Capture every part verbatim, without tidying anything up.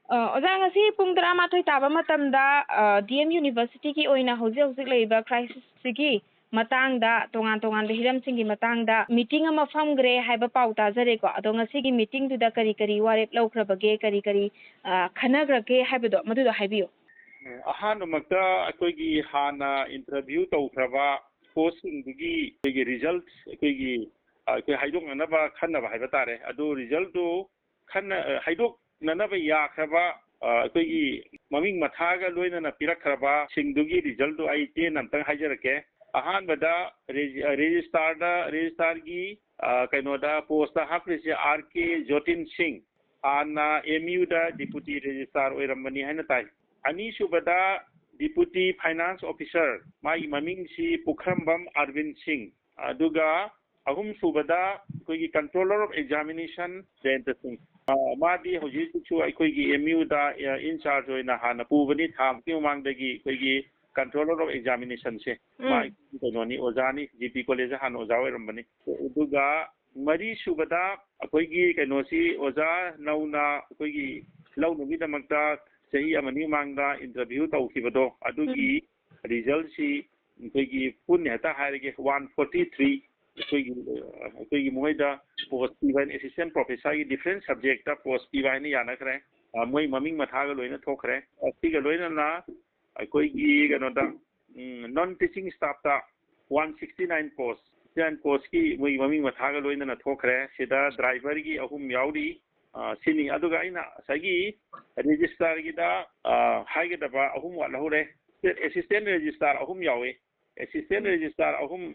ꯑ, ꯑꯣꯖꯥ, ꯉꯁꯤ ꯄꯨꯡ ꯇꯔꯥꯃꯥꯊꯣꯏ ꯇꯥꯕ ꯃꯇꯝꯗ, ꯑ, ꯗꯤ ꯑꯦꯝ ꯌꯨꯅꯤꯚꯔꯁꯤꯇꯤꯒꯤ ꯑꯣꯏꯅ ꯍꯧꯖꯤꯛ ꯍꯧꯖꯤꯛ ꯂꯩꯔꯤꯕ crisis ꯁꯤꯒꯤ ꯃꯇꯥꯡꯗ, ꯇꯣꯉꯥꯟ ꯇꯣꯉꯥꯟꯕ ꯍꯤꯔꯝꯁꯤꯡꯒꯤ ꯃꯇꯥꯡꯗ meeting ꯑꯃ ꯐꯝꯈ꯭ꯔꯦ ꯍꯥꯏꯕ ꯄꯥꯎ ꯇꯥꯖꯔꯦꯀꯣ꯫ ꯑꯗꯣ ꯉꯁꯤꯒꯤ meeting ꯗꯨꯗ ꯀꯔꯤ ꯀꯔꯤ ꯋꯥꯔꯦꯞ ꯂꯧꯈ꯭ꯔꯕꯒꯦ, ꯀꯔꯤ ꯀꯔꯤ, ꯑ, ꯈꯟꯅꯈ꯭ꯔꯒꯦ ꯍꯥꯏꯕꯗꯣ, ꯃꯗꯨꯗꯣ ꯍꯥꯏꯕꯤꯌꯨ꯫ ꯑꯍꯥꯟꯕꯃꯛꯇ ꯑꯩꯈꯣꯏꯒꯤ ꯍꯥꯟꯅ interview ꯇꯧꯈ꯭ꯔꯕ post ꯁꯤꯡꯗꯨꯒꯤ ꯑꯩꯈꯣꯏꯒꯤ result ꯑꯩꯈꯣꯏꯒꯤ, ꯑ, ꯑꯩꯈꯣꯏ ꯍꯥꯏꯗꯣꯛꯅꯅꯕ ꯈꯟꯅꯕ ꯍꯥꯏꯕ ꯇꯥꯔꯦ꯫ ꯑꯗꯨ result ꯇꯨ ꯈꯟꯅ-, ꯑ, ꯍꯥꯏꯗꯣꯛꯅꯅꯕ ꯌꯥꯈ꯭ꯔꯕ, ꯑ, ꯑꯩꯈꯣꯏꯒꯤ ꯃꯃꯤꯡ ꯃꯊꯥꯒ ꯂꯣꯏꯅꯅ ꯄꯤꯔꯛꯈ꯭ꯔꯕ ꯁꯤꯡꯗꯨꯒꯤ result ꯇꯨ ꯑꯩ ꯇꯦꯟꯅ ꯑꯝꯇꯪ ꯍꯥꯏꯖꯔꯛꯀꯦ꯫ ꯑꯍꯥꯟꯕꯗ ꯔꯦꯖꯤ-, ꯑ, registrar ꯗ, registrar ꯒꯤ, ꯑ, ꯀꯩꯅꯣꯗ post ꯇ ꯍꯥꯞꯈ꯭ꯔꯤꯁꯦ ꯑꯥꯔ ꯀꯦ ꯖꯣꯇꯤꯟ ꯁꯤꯡ, ꯍꯥꯟꯅ ꯑꯦꯝ ꯌꯨ ꯗ deputy registrar ꯑꯣꯏꯔꯝꯕꯅꯤ ꯍꯥꯏꯅ ꯇꯥꯏ꯫ ꯑꯅꯤꯁꯨꯕꯗ deputy finance officer, ꯃꯥꯒꯤ ꯃꯃꯤꯡꯁꯤ ꯄꯨꯈ꯭ꯔꯝꯕꯝ ꯑꯔꯕꯤꯟ ꯁꯤꯡ꯫ ꯑꯗꯨꯒ ꯑꯍꯨꯝꯁꯨꯕꯗ ꯑꯩꯈꯣꯏꯒꯤ controller of examination ꯖꯌꯟꯇ ꯁꯤꯡ꯫ ꯑ, ꯃꯥꯗꯤ ꯍꯧꯖꯤꯛ ꯍꯧꯖꯤꯛꯁꯨ ꯑꯩꯈꯣꯏꯒꯤ ꯑꯦꯝ ꯌꯨ ꯗ, ꯑ, in charge ꯑꯣꯏꯅ ꯍꯥꯟꯅ ꯄꯨꯕꯅꯤ, ꯊꯥ ꯃꯨꯛꯀꯤ ꯃꯃꯥꯡꯗꯒꯤ ꯑꯩꯈꯣꯏꯒꯤ controller of examination ꯁꯦ꯫ ꯎꯝ꯫ ꯃꯥ ꯀꯩꯅꯣꯅꯤ, ꯑꯣꯖꯥꯅꯤ, ꯖꯤ ꯄꯤ ꯀꯣꯂꯦꯖꯇ ꯍꯥꯟꯅ ꯑꯣꯖꯥ ꯑꯣꯏꯔꯝꯕꯅꯤ꯫ ꯑꯗꯨꯒ ꯃꯔꯤꯁꯨꯕꯗ ꯑꯩꯈꯣꯏꯒꯤ ꯀꯩꯅꯣꯁꯤ ꯑꯣꯖꯥ ꯅꯧꯅ ꯑꯩꯈꯣꯏꯒꯤ ꯂꯧꯅꯕꯒꯤꯗꯃꯛꯇ ꯆꯍꯤ ꯑꯃꯅꯤ ꯃꯃꯥꯡꯗ interview ꯇꯧꯈꯤꯕꯗꯣ, ꯑꯗꯨꯒꯤ result ꯁꯤ ꯑꯩꯈꯣꯏꯒꯤ ꯄꯨꯟꯅ ꯍꯦꯛꯇ ꯍꯥꯏꯔꯒꯦ, one forty three ꯑꯩꯈꯣꯏꯒꯤ, ꯑ, ꯑꯩꯈꯣꯏꯒꯤ ꯃꯈꯣꯏꯗ post ꯄꯤꯕ ꯍꯥꯏꯅ, assistant professor ꯒꯤ different subject ꯇ post ꯄꯤꯕ ꯍꯥꯏꯅ ꯌꯥꯅꯈ꯭ꯔꯦ꯫ ꯑ, ꯃꯣꯏ ꯃꯃꯤꯡ ꯃꯊꯥꯒ ꯂꯣꯏꯅ ꯊꯣꯛꯈ꯭ꯔꯦ꯫ ꯑꯁꯤꯒ ꯂꯣꯏꯅꯅ ꯑꯩꯈꯣꯏꯒꯤ ꯀꯩꯅꯣꯗ, ꯎꯝ, non teaching staff ꯇ one sixty nine post, sixty nine post ꯀꯤ ꯃꯣꯏꯒꯤ ꯃꯃꯤꯡ ꯃꯊꯥꯒ ꯂꯣꯏꯅꯅ ꯊꯣꯛꯈ꯭ꯔꯦ꯫ ꯁꯤꯗ driver ꯒꯤ ꯑꯍꯨꯝ ꯌꯥꯎꯔꯤ꯫ ꯑ, ꯁꯤꯅꯤ꯫ ꯑꯗꯨꯒ ꯑꯩꯅ ꯉꯁꯥꯏꯒꯤ registrar ꯒꯤꯗ, ꯑ, ꯍꯥꯏꯒꯗꯕ ꯑꯍꯨꯝ ꯋꯥꯠꯍꯧꯔꯦ꯫ Assistant registrar ꯑꯍꯨꯝ ꯌꯥꯎꯋꯦ꯫ Assistant registrar ꯑꯍꯨꯝ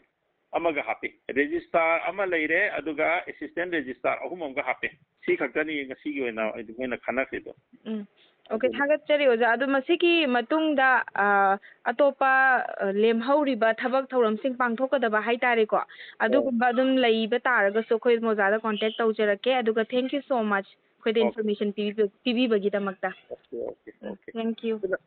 ꯑꯃꯒ ꯍꯥꯞꯄꯤ꯫ Registrar ꯑꯃ ꯂꯩꯔꯦ, ꯑꯗꯨꯒ assistant registrar ꯑꯍꯨꯝ ꯑꯃꯒ ꯍꯥꯞꯄꯦ꯫ ꯁꯤ ꯈꯛꯇꯅꯤ ꯉꯁꯤꯒꯤ ꯑꯣꯏꯅ ꯑꯩꯈꯣꯏꯅ ꯈꯟꯅꯈ꯭ꯔꯤꯗꯣ꯫ ꯎꯝ꯫ OK, ꯑꯗꯨꯅꯤ꯫ ꯊꯥꯒꯠꯆꯔꯤ ꯑꯣꯖꯥ꯫ ꯑꯗꯨ ꯃꯁꯤꯒꯤ ꯃꯇꯨꯡꯗ, ꯑ, ꯑꯇꯣꯞꯄ, ꯑ, ꯂꯦꯝꯍꯧꯔꯤꯕ ꯊꯕꯛ ꯊꯧꯔꯝꯁꯤꯡ ꯄꯥꯡꯊꯣꯛꯀꯗꯕ ꯍꯥꯏꯇꯥꯔꯦꯀꯣ, ꯑꯗꯨꯒꯨꯝꯕ ꯑꯗꯨꯝ ꯂꯩꯕ ꯇꯥꯔꯒꯁꯨ ꯑꯩꯈꯣꯏ ꯑꯣꯖꯥꯗ contact ꯇꯧꯖꯔꯛꯀꯦ꯫ ꯑꯗꯨꯒ thank you so much ꯑꯩꯈꯣꯏꯗ OK꯫ Information ꯄꯤꯕꯤꯕ-, ꯄꯤꯕꯤꯕꯒꯤꯗꯃꯛꯇ꯫ OK, OK, OK꯫ Thank you꯫ ꯑꯗꯨꯅ